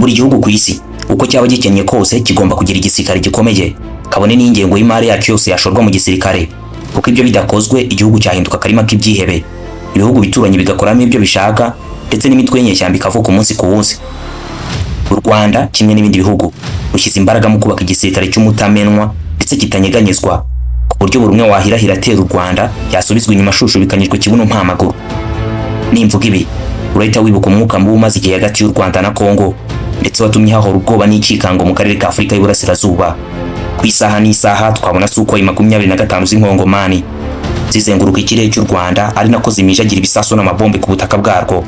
Buri gihugu ku isi uko cyaba gikennye kose kigomba kugira igisirikare gikomeye, kabone n'ingengo y'imari yacyo yose yashorwa mu gisirikare, kuko ibyo bidakozwe igihugu cyahinduka akarima k'ibyihebe, ibihugu bituranye bigakoramo ibyo bishaka, ndetse n'imitwe y'inyeshyamba ikavuka umunsi ku munsi. U Rwanda kimwe n'ibindi bihugu rushyize imbaraga mu kubaka igisirikare cy'umutamenwa ndetse kitanyeganyezwa, ku buryo buri umwe wahirahira atera u Rwanda yasubizwa inyuma ashushubikanyijwe kibuno mpamaguru. Nimvuga ibi urahita wibuka umwuka mubi umaze igihe hagati y'u Rwanda na Kongo, ndetse watumye hahora ubwoba n'ikikango mu karere ka Afurika y'Iburasirazuba. Ku isaha n'isaha twabona Sukhoi 25 z'inkongomani zizenguruka ikirere cy'u Rwanda, ari nako zimijagira ibisasu n'amabombe ku butaka bwarwo,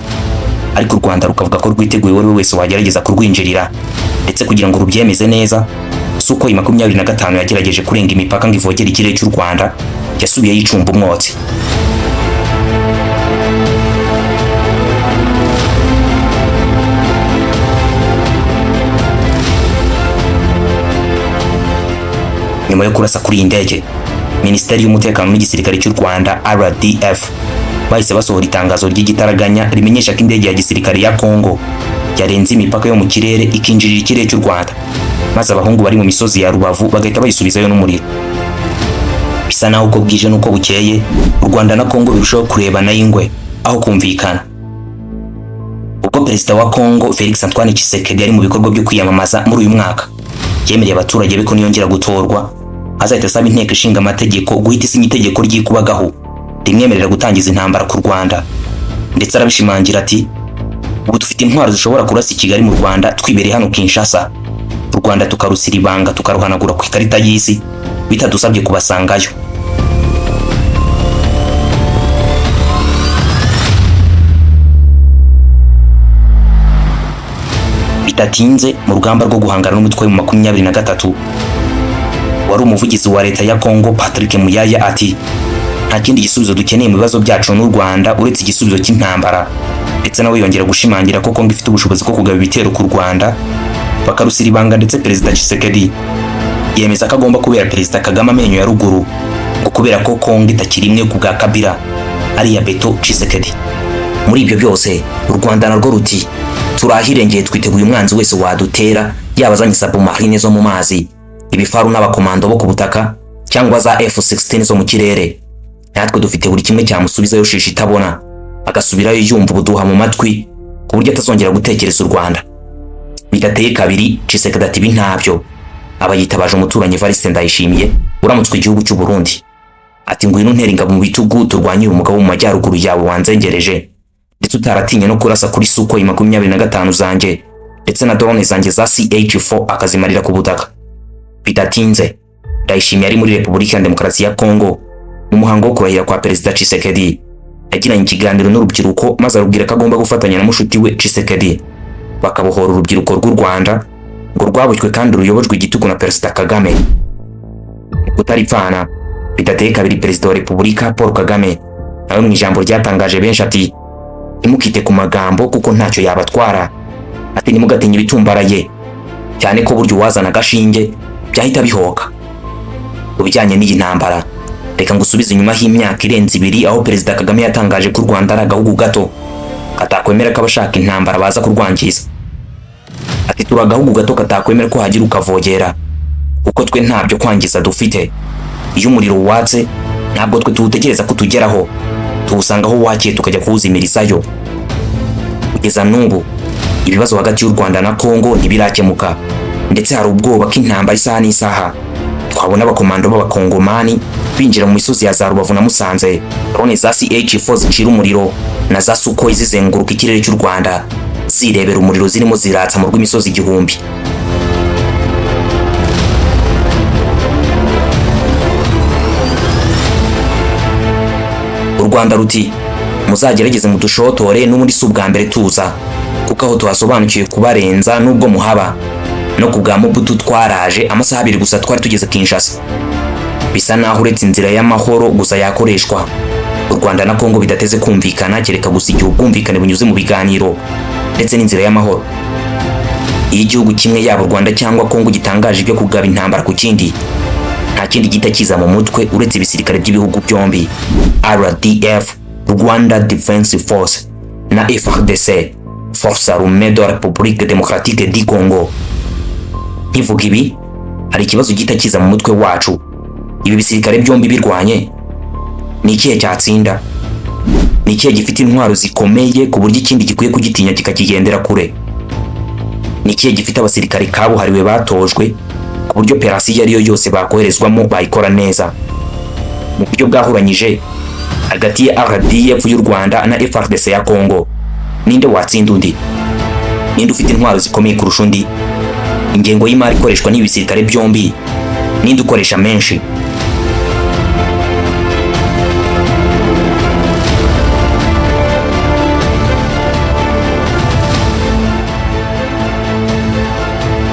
ariko u Rwanda rukavuga ko rwiteguye uwo ari we wese wagerageza kurwinjirira. Ndetse kugira ngo rubyemeze neza, Sukhoi 25 yagerageje kurenga imipaka ngo ivogere ikirere cy'u Rwanda, yasubiye yicumba umwotsi. Nyuma yo kurasa kuri iyi ndege, Minisiteri y'Umutekano n'igisirikare cy'u Rwanda RDF bahise basohora itangazo ry'igitaraganya rimenyesha ko indege ya gisirikare ya Kongo yarenze imipaka yo mu kirere ikinjirira ikirere cy'u Rwanda, maze abahungu bari mu misozi ya Rubavu bagahita bayisubizayo n'umuriro. Bisa naho uko bwije n'uko bukeye u Rwanda na Kongo birushaho kurebana y'ingwe aho kumvikana. Ubwo Perezida wa Kongo Felix Antoine Tshisekedi yari mu bikorwa byo kwiyamamaza muri uyu mwaka, yemereye abaturage be ko niyongera gutorwa azahita asaba inteko ishinga amategeko guhita isinya itegeko ryikubagaho rimwemerera gutangiza intambara ku Rwanda, ndetse arabishimangira ati: "Ubu dufite intwaro zishobora kurasa i Kigali mu Rwanda twibereye hano Kinshasa, u Rwanda tukarusira ibanga tukaruhanagura ku ikarita y'isi bitadusabye kubasangayo." Bidatinze mu rugamba rwo guhangana n'umutwe mu 23, wari umuvugizi wa leta ya Kongo Patrick Muyaya ati: "Nta kindi gisubizo dukeneye mu bibazo byacu n'u Rwanda uretse igisubizo cy'intambara." Ndetse nawe yongera gushimangira ko Kongo ifite ubushobozi bwo kugaba ibitero ku Rwanda bakarusira ibanga, ndetse Perezida Tshisekedi yemeza ko agomba kubera Perezida Kagame amenyo ya ruguru, ngo kubera ko Kongo itakiri imwe ku bwa Kabila ariya Beto Tshisekedi. Muri ibyo byose u Rwanda narwo ruti: "Turahirengeye, twiteguye umwanzi wese wadutera, yaba azanye submarine zo mu mazi, ibifaru n'abakomando bo ku butaka, cyangwa za F-16 zo mu kirere. Natwe dufite buri kimwe cyamusubizayo shishi itabona, agasubirayo yumva ubuduha mu matwi ku buryo atazongera gutekereza u Rwanda." Bidateye kabiri Tshisekedi ati: "Ibi ntabyo." Aba yitabaje umuturanyi Evariste Ndayishimiye uramutswe igihugu cy'u Burundi, ati: "Ngwino untera ingabo mu bitugu turwanye uyu mugabo mu majyaruguru yawe wanzengereje, ndetse utaratinye no kurasa kuri Sukhoi 25 zanjye ndetse na drone zanjye za CH4 akazimarira ku butaka." Bidatinze Ndayishimiye ari muri Repubulika ya Demokarasi ya Kongo mu muhango wo kurahira kwa Perezida Tshisekedi, yagiranye ikiganiro n'urubyiruko maze arubwira ko agomba gufatanya na mushuti we Tshisekedi bakabohora urubyiruko rw'u Rwanda ngo rwabushywe kandi ruyobojwe igitugu na Perezida Kagame. Kutaripfana bidateye kabiri Perezida wa Repubulika Paul Kagame nawe mu ijambo ryatangaje benshi ati: "Ntimukite ku magambo kuko ntacyo yabatwara." Ati: "Ntimugatinye ibitumbaraye cyane ko burya uwazana agashinge byahita bihoka." Ku bijyanye n'iyi ntambara, reka ngusubize inyuma h'imyaka irenze ibiri aho Perezida Kagame yatangaje ko u Rwanda ari agahugu gato katakwemera ko abashaka intambara baza kurwangiza. Ati: "Turi agahugu gato katakwemera ko hagira ukavogera, kuko twe ntabyo kwangiza dufite. Iyo umuriro watse ntabwo twe tuwutegereza ko tugeraho, tuwusanga aho wakiye tukajya kuwuzimirizayo." Kugeza n'ubu ibibazo hagati y'u Rwanda na Kongo ntibirakemuka, ndetse hari ubwoba ko intambara isaha n'isaha twabona abakomando b'abakongomani binjira mu misozi ya za Rubavu na Musanze, drone za CH4 zicira umuriro na za Sukhoi zizenguruka ikirere cy'u Rwanda zirebera umuriro zirimo ziratsa mu rw'imisozi igihumbi. U Rwanda ruti: "Muzagerageze mudushotore, n'ubundi si ubwa mbere tuza, kuko aho tuhasobanukiwe kubarenza nubwo muhaba. No ku bwa Mobutu twaraje, amasaha abiri gusa twari tugeze Kinshasa." Bisa naho uretse inzira y'amahoro gusa yakoreshwa, u Rwanda na Kongo bidateze kumvikana, kereka gusa igihe ubwumvikane bunyuze mu biganiro ndetse n'inzira y'amahoro. Iyo igihugu kimwe, yaba u Rwanda cyangwa Kongo, gitangaje ibyo kugaba intambara ku kindi, nta kindi gihita kiza mu mutwe uretse ibisirikare by'ibihugu byombi, RDF, Rwanda Defense Force, na FARDC, Forces Armées de la République Démocratique du Congo. Nkivuga ibi, hari ikibazo gihita kiza mu mutwe wacu: ibi bisirikare byombi birwanye, ni ikihe cyatsinda? Ni ikihe gifite intwaro zikomeye ku buryo ikindi gikwiye kugitinya kikakigendera kure? Ni ikihe gifite abasirikare kabuhariwe batojwe ku buryo operasiyo iyo ari yo yose bakoherezwamo bayikora neza? Mu buryo bwahuranyije, hagati ya RDF y'u Rwanda na FARDC ya Congo, ninde watsinda undi? Ninde ufite intwaro zikomeye kurusha undi? Ingengo y'imari ikoreshwa n'ibi bisirikare byombi, ninde ukoresha menshi?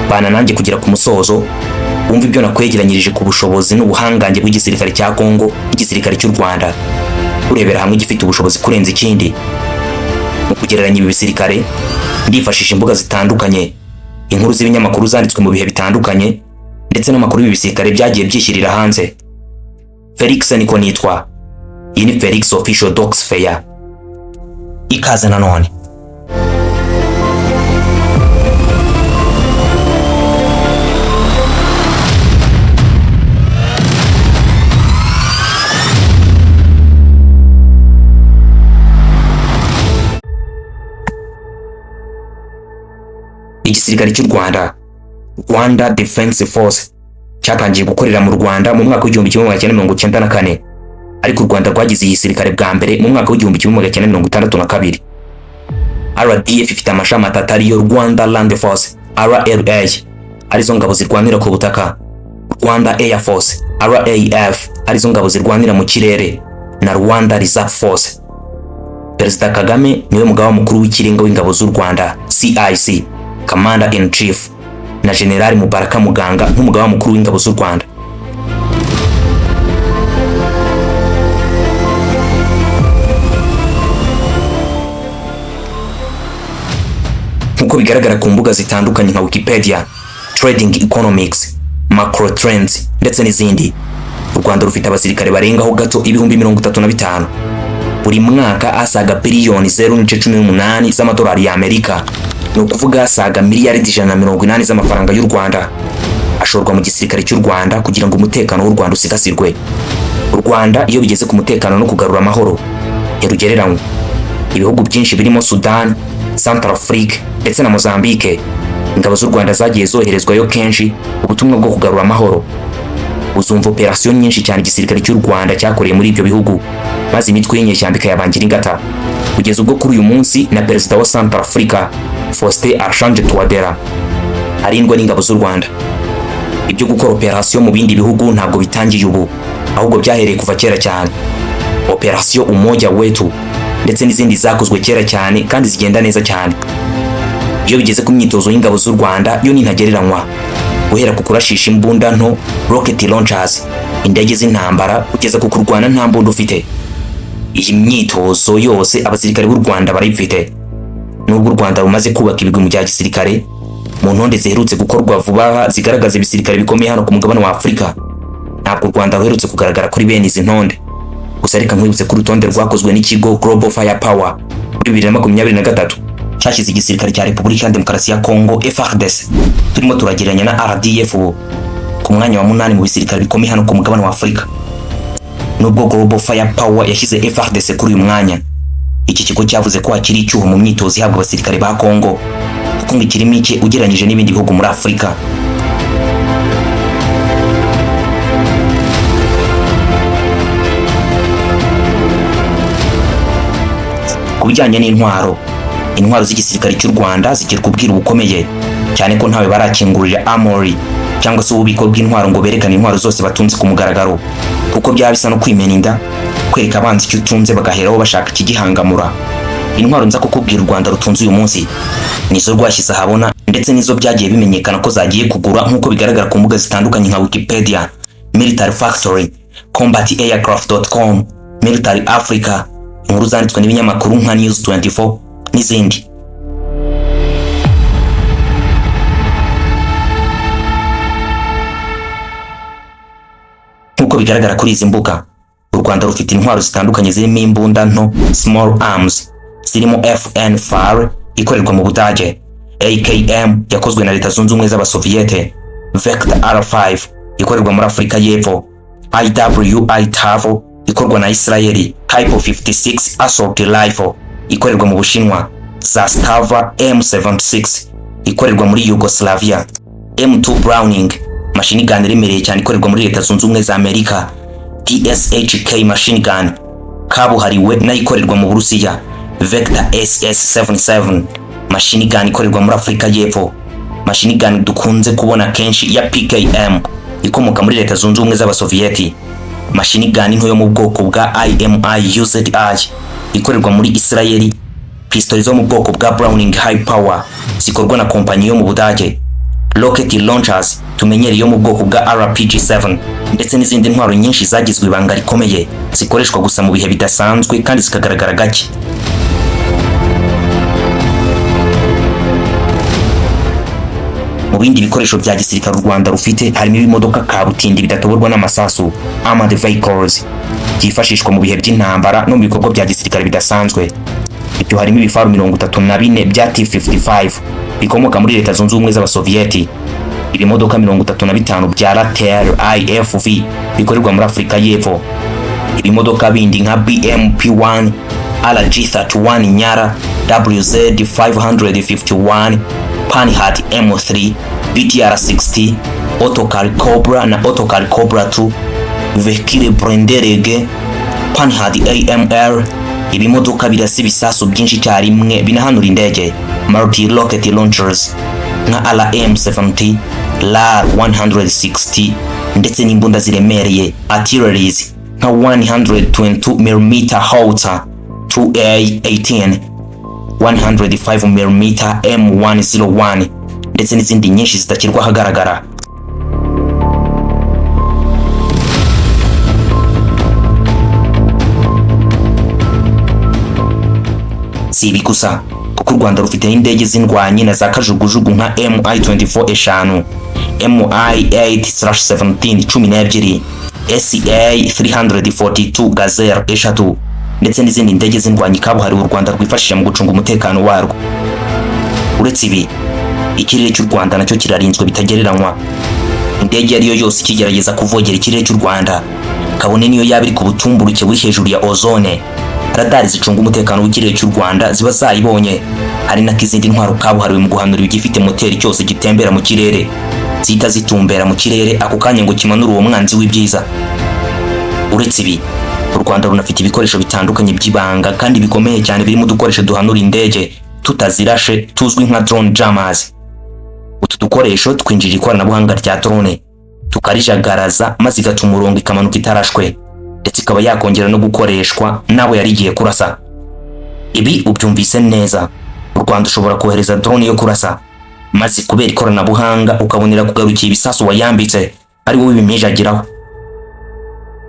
Bana nanjye kugera ku musozo, wumva ibyo nakwegeranyirije ku bushobozi n'ubuhangange bw'igisirikare cya Congo n'igisirikare cy'u Rwanda, turebera hamwe igifite ubushobozi kurenza ikindi. Mu kugereranya ibi bisirikare, ndifashisha imbuga zitandukanye, inkuru z'ibinyamakuru zanditswe mu bihe bitandukanye, ndetse n'amakuru y'ibi bisirikare byagiye byishyirira hanze. Felix niko nitwa, iyi ni Felix Official Docs Fair. Ikaze nanone. Igisirikare cy'u Rwanda, Rwanda Defense Force, cyatangiye gukorera mu Rwanda mu mwaka w'1994, ariko u Rwanda rwagize igisirikare bwa mbere mu mwaka w'1962. RDF ifite amashami atatu, ariyo Rwanda Land Force RLA, arizo ngabo zirwanira ku butaka, Rwanda Air Force RAF, arizo ngabo zirwanira mu kirere, na Rwanda Reserve Force. Perezida Kagame niwe mugaba mukuru w'ikirenga w'ingabo z'u Rwanda, CIC, Commander in Chief, na General Mubaraka Muganga nk'umugaba mukuru w'ingabo z'u Rwanda. Nk'uko bigaragara ku mbuga zitandukanye nka Wikipedia, Trading Economics, Macro Trends ndetse n'izindi, u Rwanda rufite abasirikare barengaho gato 35,000. Buri mwaka asaga biliyoni 0.18 z'amadolari y'Amerika, ni ukuvuga asaga miliyaridi 180 z'amafaranga y'u Rwanda, ashorwa mu gisirikare cy'u Rwanda kugira ngo umutekano w'u Rwanda usigasirwe. U Rwanda iyo bigeze ku mutekano no kugarura amahoro ntirugereranywa. Ibihugu byinshi birimo Sudan, Centrafrique ndetse na Mozambique, ingabo z'u Rwanda zagiye zoherezwayo kenshi ubutumwa bwo kugarura amahoro. Uzumva operasiyo nyinshi cyane igisirikare cy'u Rwanda cyakoreye muri ibyo bihugu, maze imitwe y'inyeshyamba ikayabangira ingata, kugeza ubwo kuri uyu munsi na perezida wa Centrafrica, Faustin Archange Touadera, arindwa n'ingabo z'u Rwanda. Ibyo gukora operasiyo mu bindi bihugu ntabwo bitangiye ubu, ahubwo byahereye kuva kera cyane. Operasiyo Umoja Wetu ndetse n'izindi zakozwe kera cyane kandi zigenda neza cyane. Iyo bigeze ku myitozo y'ingabo z'u Rwanda, yo ni ntagereranywa, guhera ku kurashisha imbunda nto, rocket launchers, indege z'intambara, kugeza ku kurwana nta mbunda ufite. Iyi myitozo yose abasirikare b'u Rwanda barayifite. Nubwo u Rwanda rumaze kubaka ibigwi mu bya gisirikare, mu ntonde ziherutse gukorwa vuba aha zigaragaza ibisirikare bikomeye hano ku mugabane wa Afurika, ntabwo u Rwanda ruherutse kugaragara kuri bene izi ntonde. Gusa reka nkwibutse ko urutonde rwakozwe n'ikigo Global Firepower muri 2023 cyashyize igisirikare cya Repubulika ya Demokarasi ya Congo, FARDC, turimo turagereranya na RDF ubu, ku mwanya wa munani mu bisirikare bikomeye hano ku mugabane wa Afurika. Nubwo Global Firepower yashyize FARDC kuri uyu mwanya, iki kigo cyavuze ko hakiri icyuho mu myitozo ihabwa abasirikare ba Congo, kuko ngo ikiri mike ugereranyije n'ibindi bihugu muri Afurika. Ku bijyanye n'intwaro, intwaro z'igisirikare cy'u Rwanda zigirwa ubwiru bukomeye cyane ko ntawe barakingurira armory cyangwa se ububiko bw'intwaro ngo berekane intwaro zose batunze ku mugaragaro, kuko byaba bisa no kwimena inda, kwereka abanzi icyo utunze bagaheraho bashaka ikigihangamura. Intwaro nza kukubwira u Rwanda rutunze uyu munsi nizo rwashyize ahabona ndetse nizo byagiye bimenyekana ko zagiye kugura, nk'uko bigaragara ku mbuga zitandukanye nka Wikipedia, Military Factory, combataircraft.com, Military Africa, inkuru zanditswe n'ibinyamakuru nka News 24 n'izindi. Nk'uko bigaragara kuri izi mbuga, u Rwanda rufite intwaro zitandukanye zirimo imbunda nto, small arms, zirimo FN FAR ikorerwa mu Budage, AKM yakozwe na Leta Zunze Ubumwe z'Abasoviyete, Vector R5 ikorerwa muri Afurika y'Epfo, IWI Tavo ikorwa na Israeli, Type 56 Assault Rifle ikorerwa mu Bushinwa, Zastava M76 ikorerwa muri Yugoslavia, M2 Browning machine gun iremereye cyane ikorerwa muri Leta Zunze Ubumwe za Amerika, DSHK machine gun kabuhariwe nayo ikorerwa mu Burusiya, Vector SS77 machine gun ikorerwa muri Afurika y'Epfo, machine gun dukunze kubona kenshi ya PKM ikomoka muri Leta Zunze Ubumwe z'Abasoviyeti, machine gun nto yo mu bwoko bwa IMI UZI ikorerwa muri Israeli, pistori zo mu bwoko bwa Browning High Power zikorwa na kompanyi yo mu Budage, rocket launchers tumenyereye yo mu bwoko bwa RPG-7 ndetse n'izindi ntwaro nyinshi zagizwe ibanga rikomeye zikoreshwa gusa mu bihe bidasanzwe kandi zikagaragara gake. Mu bindi bikoresho bya gisirikare u Rwanda rufite harimo ibimodoka kabutindi bidatoborwa n'amasasu, armored vehicles, byifashishwa mu bihe by'intambara no mu bikorwa bya gisirikare bidasanzwe. Ibyo harimo ibifaru 34 bya T-55 bikomoka muri Leta Zunze Ubumwe z'Abasoviyeti, ibimodoka 35 bya Ratel IFV bikorerwa muri Afurika y'Epfo, ibimodoka bindi nka BMP-1, RG-31 Nyara, WZ-551, Panhard M3, BTR-60, Otokar Cobra na Otokar Cobra 2, Vehicule Blenderege, Panhard AMR, ibimodoka birasa ibisasu byinshi icyarimwe binahanura indege, multi rocket launchers nka RM-70, LAR 160 ndetse n'imbunda ziremereye artilleries nka 122 mm howitzer 2A18, 105 mm M101 ndetse n'izindi nyinshi zidashyirwa ahagaragara. Si ibi gusa, kuko u Rwanda rufite n'indege z'indwanyi na za kajugujugu nka Mi-24 eshanu, Mi-8/17 12, SA-342 Gazelle eshatu ndetse n'izindi ndege z'indwanyi kabuhariwe u Rwanda rwifashisha mu gucunga umutekano warwo. Uretse ibi, ikirere cy'u Rwanda nacyo kirarinzwe bitagereranywa. Indege iyo ari yo yose ikigerageza kuvogera ikirere cy'u Rwanda, kabone niyo yaba iri ku butumburuke buri hejuru ya ozone, radari zicunga umutekano w'ikirere cy'u Rwanda ziba zayibonye. Hari nako izindi ntwaro kabuhariwe mu guhanura igifite moteri cyose gitembera mu kirere, zihita zitumbera mu kirere ako kanya ngo kimanure uwo mwanzi w'ibyiza. Uretse ibi, u Rwanda runafite ibikoresho bitandukanye by'ibanga kandi bikomeye cyane birimo udukoresho duhanura indege tutazirashe tuzwi nka drone jammers. Utu dukoresho twinjira ikoranabuhanga rya drone tukarijagaraza maze igaca umurongo ikamanuka itarashwe, ndetse ikaba yakongera no gukoreshwa n'abo yari igiye kurasa. Ibi ubyumvise neza, u Rwanda ushobora kohereza drone yo kurasa, maze kubera ikoranabuhanga ukabonera kugarukira ibisasu wayambitse ari wowe bimijagiraho.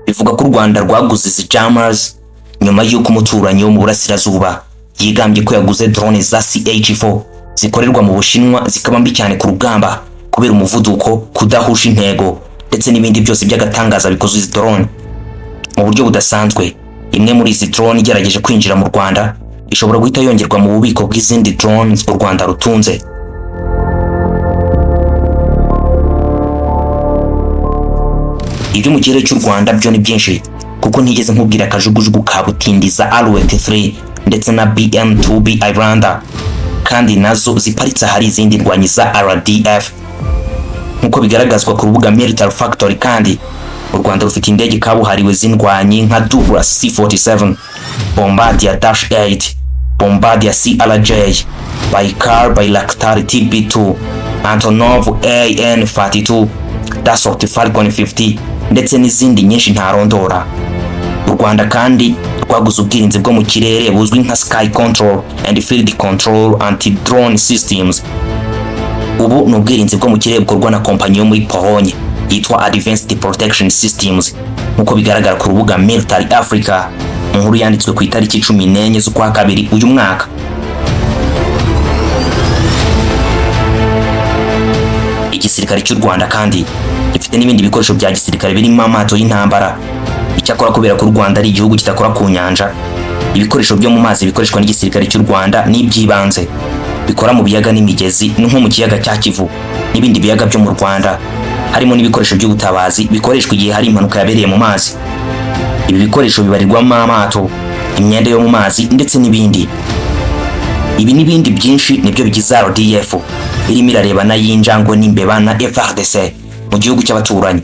Bivuga ko u Rwanda rwaguze izi jammers nyuma y'uko umuturanyi wo mu burasirazuba yigambye ko yaguze drone za CH4 zikorerwa mu Bushinwa, zikaba mbi cyane ku rugamba kubera umuvuduko, kudahusha intego ndetse n'ibindi byose by'agatangaza bikoze izi drone mu buryo budasanzwe. Imwe muri izi drone igerageje kwinjira mu Rwanda ishobora guhita yongerwa mu bubiko bw'izindi drones u Rwanda rutunze. Ibyo mu kirere cy'u Rwanda byo ni byinshi, kuko ntigeze nkubwira akajugujugu ka butindi za Alouette 3 ndetse na BM2B Islander, kandi nazo ziparitse ahari izindi ndwanyi za RDF nk'uko bigaragazwa ku rubuga Military Factory. Kandi u Rwanda rufite indege kabuhariwe z'indwanyi nka Douglas C-47, Bombardier Dash 8, Bombardier CRJ, Baykar Bayraktar TB2, Antonov AN-42, Dassault Falcon 50 ndetse n'izindi nyinshi ntarondora. U Rwanda kandi rwaguze ubwirinzi bwo mu kirere buzwi nka Sky Control and Field Control Anti-Drone Systems. Ubu ni ubwirinzi bwo mu kirere bukorwa na kompanyi yo muri Pologne yitwa Advanced Protection Systems, nk'uko bigaragara ku rubuga Military Africa mu nkuru yanditswe ku itariki 14 z'ukwa kabiri uyu mwaka. Igisirikare cy'u Rwanda kandi gifite n'ibindi bikoresho bya gisirikare birimo amato y'intambara. Icyakora kubera ko u Rwanda ari igihugu kidakora ku nyanja, Ibikoresho byo mu mazi bikoreshwa n'igisirikare cy'u Rwanda n'iby'ibanze bikora mu biyaga n'imigezi, nko mu kiyaga cya Kivu n'ibindi biyaga byo mu Rwanda, harimo n'ibikoresho by'ubutabazi bikoreshwa igihe hari impanuka yabereye mu mazi. Ibi bikoresho bibarirwamo amato, imyenda yo mu mazi ndetse n'ibindi. Ibi n'ibindi byinshi nibyo bigize RDF irimo irarebana y'injangwe n'imbeba na FARDC mu gihugu cy'abaturanyi.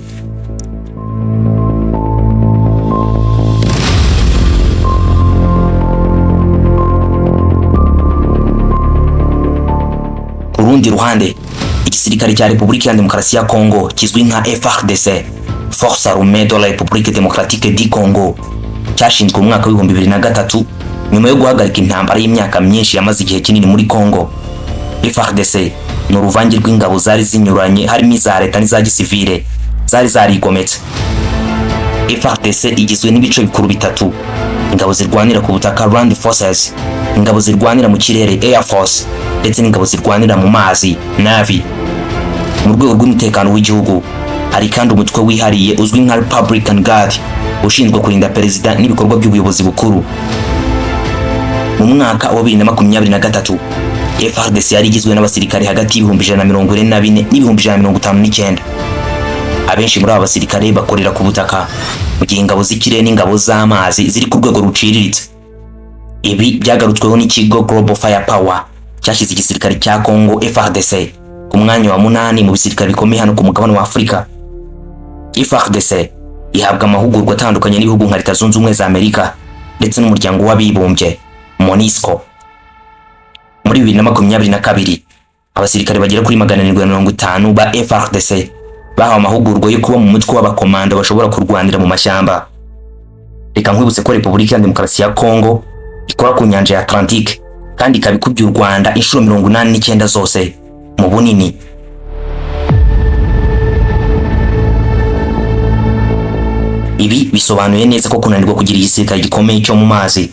Ku rundi ruhande, igisirikare cya Repubulika ya Demokarasi ya Kongo kizwi nka FARDC, Force Armée de la République Démocratique du Congo, cyashinzwe mu mwaka wa 2003 nyuma yo guhagarika intambara y'imyaka myinshi yamaze igihe kinini muri Kongo. FARDC ni uruvange rw'ingabo zari zinyuranye, harimo iza leta n'iza gisivile zari zarigometse. FARDC igizwe n'ibice bikuru bitatu: ingabo zirwanira ku butaka, Land Forces, ingabo zirwanira mu kirere, Air Force, ndetse n'ingabo zirwanira mu mazi, Navy. Mu rwego rw'umutekano w'igihugu hari kandi umutwe wihariye uzwi nka Republican Guard ushinzwe kurinda perezida n'ibikorwa by'ubuyobozi bukuru. Mu mwaka wa 2023, FARDC yari igizwe n'abasirikare hagati y'144,000 n'ibihumbi 159. Abenshi muri aba basirikare bakorera ku butaka, mu gihe ingabo z'ikirere n'ingabo z'amazi ziri ku rwego ruciriritse. Ibi byagarutsweho n'ikigo Global Firepower cyashyize igisirikare cya Congo FARDC ku mwanya wa 8 mu bisirikare bikomeye hano ku mugabane wa Afurika. FARDC ihabwa amahugurwa atandukanye n'ibihugu nka Leta Zunze Ubumwe za Amerika ndetse n'umuryango w'abibumbye MONUSCO. Muri 2022, abasirikare bagera kuri 750 ba FARDC bahawe amahugurwa yo kuba mu mutwe w'abakomando bashobora kurwanira mu mashyamba. Reka nkwibutse ko Repubulika ya Demokarasi ya Kongo ikora ku nyanja ya Atlantique kandi ikaba ikubye u Rwanda inshuro 89 zose mu bunini. Ibi bisobanuye neza ko kunanirwa kugira igisirikare gikomeye cyo mu mazi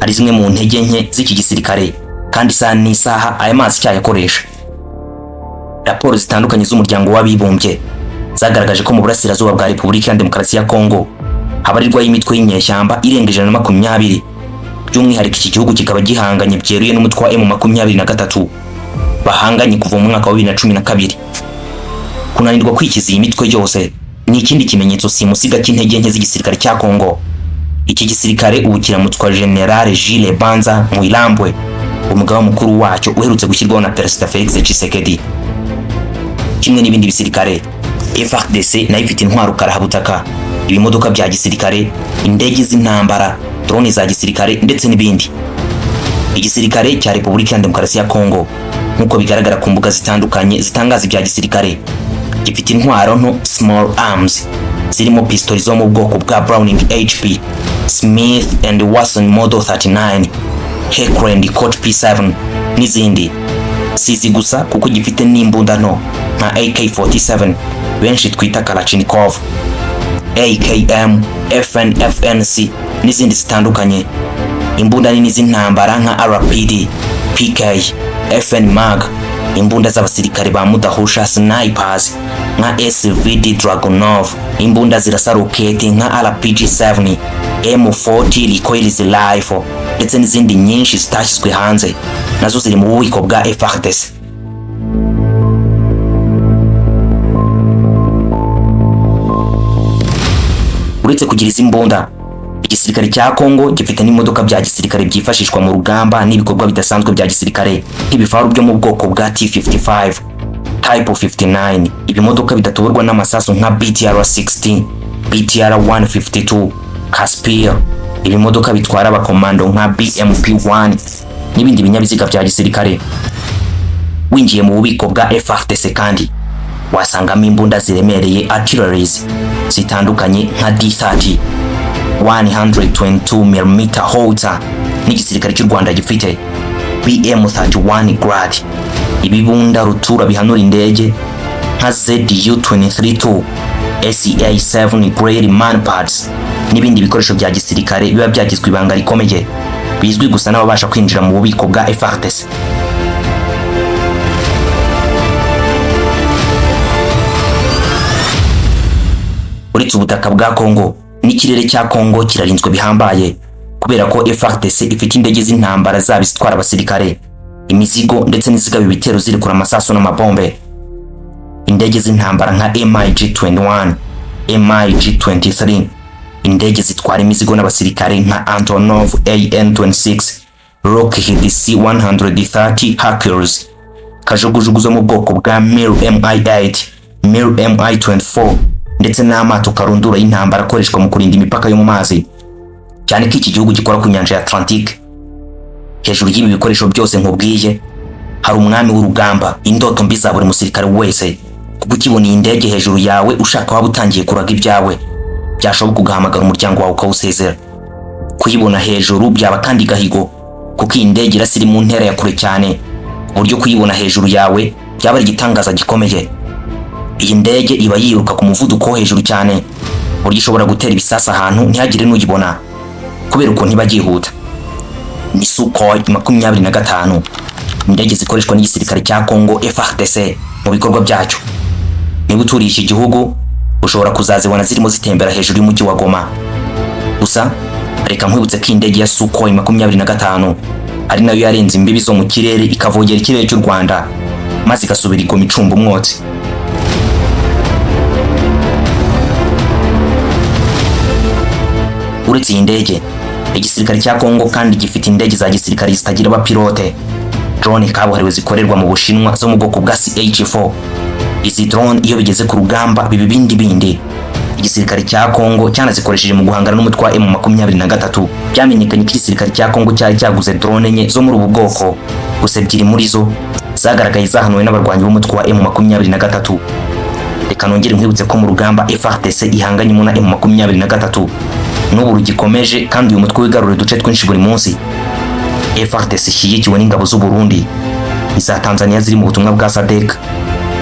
ari zimwe mu ntege nke z'iki gisirikare, kandi isaha n'isaha aya mazi cyayakoresha. Raporo zitandukanye z'umuryango w'abibumbye zagaragaje ko mu burasirazuba bwa Repubulika ya Demokarasi ya Kongo habarirwaho imitwe y'inyeshyamba irenga 120. By'umwihariko, iki gihugu kikaba gihanganye byeruye n'umutwe wa M23 bahanganye kuva mu mwaka wa 2012. Kunanirwa kwikiza iyi mitwe yose ni ikindi kimenyetso simusiga cy'intege nke z'igisirikare cya Kongo. Iki gisirikare ubu kiramutswa General Jules Banza Mwilambwe, umugaba mukuru wacyo uherutse gushyirwaho na Perezida Felix Tshisekedi. Kimwe n'ibindi bisirikare, FARDC nayo ifite intwaro karahabutaka, ibimodoka bya gisirikare, indege z'intambara, drone za gisirikare ndetse n'ibindi. Igisirikare cya Repubulika ya Demokarasi ya Kongo, nk'uko bigaragara ku mbuga zitandukanye zitangaza ibya gisirikare, gifite intwaro nto, small arms, zirimo pistori zo mu bwoko bwa Browning HP, Smith and Wesson Model 39, Heckler Koch P7 n'izindi. Si izi gusa, kuko gifite n'imbunda nto nka AK47 benshi twita Kalashnikov, AKM, FN FNC n'izindi zitandukanye, imbunda nini z'intambara nka RPD, PK, FN Mag, imbunda z'abasirikare ba mudahusha, snipers, nka SVD Dragunov, imbunda zirasa roketi nka RPG-7, M40 recoilless rifle ndetse n'izindi nyinshi zitashyizwe hanze, nazo ziri mu bubiko bwa FARDC. Uretse kugira izi mbunda, igisirikare cya Kongo gifite n'imodoka bya gisirikare byifashishwa mu rugamba n'ibikorwa bidasanzwe bya gisirikare, nk'ibifaru byo mu bwoko bwa T55, Type 59, ibimodoka bidatoborwa n'amasasu nka BTR 60, BTR 152, Casspir, ibimodoka bitwara abakomando nka BMP1 n'ibindi binyabiziga bya gisirikare. Winjiye mu bubiko bwa FARDC kandi wasangamo imbunda ziremereye, artilleries, zitandukanye nka D30 122 mm howitzer n'igisirikare cy'u Rwanda gifite, BM31 Grad, ibibunda rutura bihanura indege nka ZU-23-2, SA-7 Grey Manpads n'ibindi bikoresho bya gisirikare biba byagizwe ibanga rikomeye, bizwi gusa n'ababasha kwinjira mu bubiko bwa FARDC. Uretse ubutaka bwa Kongo, n'ikirere cya Kongo kirarinzwe bihambaye. Kubera ko FARDC ifite indege z'intambara, zaba izitwara abasirikare, imizigo ndetse n'izigaba ibitero zirekura amasasu n'amabombe. Indege z'intambara nka MiG-21, MiG-23, indege zitwara imizigo n'abasirikare nka Antonov AN-26, Lockheed C-130 Hercules, kajugujugu zo mu bwoko bwa Mil Mi-8, Mil Mi-24, ndetse n'amato karundura y'intambara akoreshwa mu kurinda imipaka yo mu mazi, cyane ko iki gihugu gikora ku nyanja ya Atlantique. Hejuru y'ibi bikoresho byose nkubwiye, hari umwami w'urugamba, indoto mbi za buri musirikare wese, kuko ukibona iyi ndege hejuru yawe, ushaka waba utangiye kuraga ibyawe, byashoboka ugahamagara umuryango wawe ukawusezera. Kuyibona hejuru byaba kandi gahigo, kuko iyi ndege irasa iri mu ntera ya kure cyane, ku buryo kuyibona hejuru yawe byaba ari igitangaza gikomeye. Iyi ndege iba yiruka ku muvuduko wo hejuru cyane, ku buryo ishobora gutera ibisasu ahantu ntihagire n'uyibona kubera ukuntu iba yihuta. Ni Sukhoi 25, indege zikoreshwa n'igisirikare cya Congo FARDC mu bikorwa byacyo. Niba uturiye iki gihugu, ushobora kuzazibona zirimo zitembera hejuru y'umujyi wa Goma. Gusa reka nkwibutse ko indege ya Sukhoi 25 ari nayo yarenze imbibi zo mu kirere, ikavogera ikirere cy'u Rwanda, maze igasubira i Goma icumba umwotsi. Uretse iyi ndege, igisirikare cya Congo kandi gifite indege za gisirikare zitagira abapilote, drone kabuhariwe zikorerwa mu Bushinwa zo mu bwoko bwa CH4. Izi drone iyo bigeze ku rugamba biba ibindi bindi. Igisirikare cya Congo cyanazikoresheje mu guhangana n'umutwe wa M23. Byamenyekanye ko igisirikare cya Congo cyari cyaguze drone enye zo muri ubu bwoko, gusa ebyiri muri zo zagaragaye zahanuwe n'abarwanyi b'umutwe wa M23. Reka nongere nkwibutse ko mu rugamba FARDC ihanganyemo na M23 n'ubu rugikomeje, kandi uyu mutwe wigarurira uduce twinshi buri munsi. FARDC ishyigikiwe n'ingabo z'u Burundi, iza Tanzania ziri mu butumwa bwa SADC,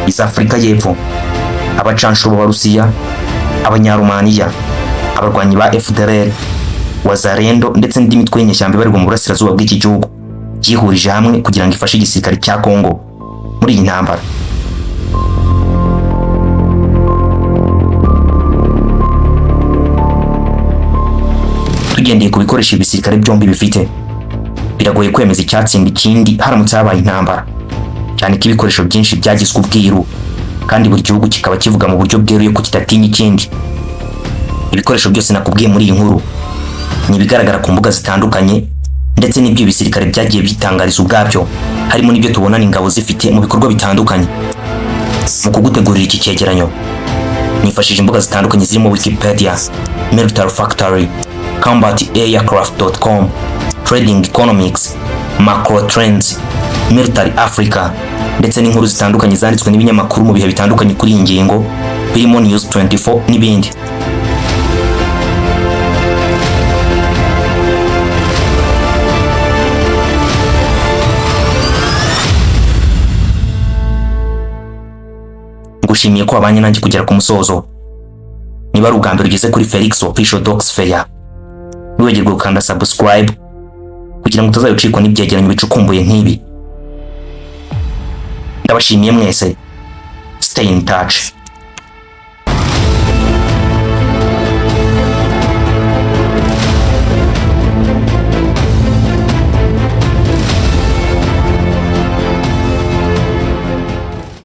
iza Afurika y'Epfo, abacanshuro b'Abarusiya, Abanyarumaniya, abarwanyi ba FDLR, Wazalendo ndetse n'indi mitwe y'inyeshyamba ibarirwa mu burasirazuba bw'iki gihugu, yihurije hamwe kugira ngo ifashe igisirikare cya Congo muri iyi ntambara. Tugendeye ku bikoresho ibisirikare byombi bifite, biragoye kwemeza icyatsinda ikindi haramutse habaye intambara, cyane ko ibikoresho byinshi byagizwe ubwiru, kandi buri gihugu kikaba kivuga mu buryo bweruye ko kidatinya ikindi. Ibikoresho byose nakubwiye muri iyi nkuru ni ibigaragara ku mbuga zitandukanye ndetse n'ibyo ibisirikare byagiye bitangariza ubwabyo, harimo n'ibyo tubona ingabo zifite mu bikorwa bitandukanye. Mu kugutegurira iki cyegeranyo, nifashishije imbuga zitandukanye zirimo Wikipedia, Military Factory, combataircraft.com, Trading Economics, Macro Trends, Military Africa, ndetse n'inkuru zitandukanye zanditswe n'ibinyamakuru mu bihe bitandukanye kuri iyi ngingo, birimo News 24 n'ibindi. Ngushimiye ko wabanye nanjye kugera ku musozo. Niba ari ubwa mbere ugeze kuri Felix Official Docs Fair, ntiwibagirwe gukanda subscribe kugira ngo utazabicikwa n'ibyegeranyo bicukumbuye nk'ibi. Ndabashimiye mwese. Stay in touch.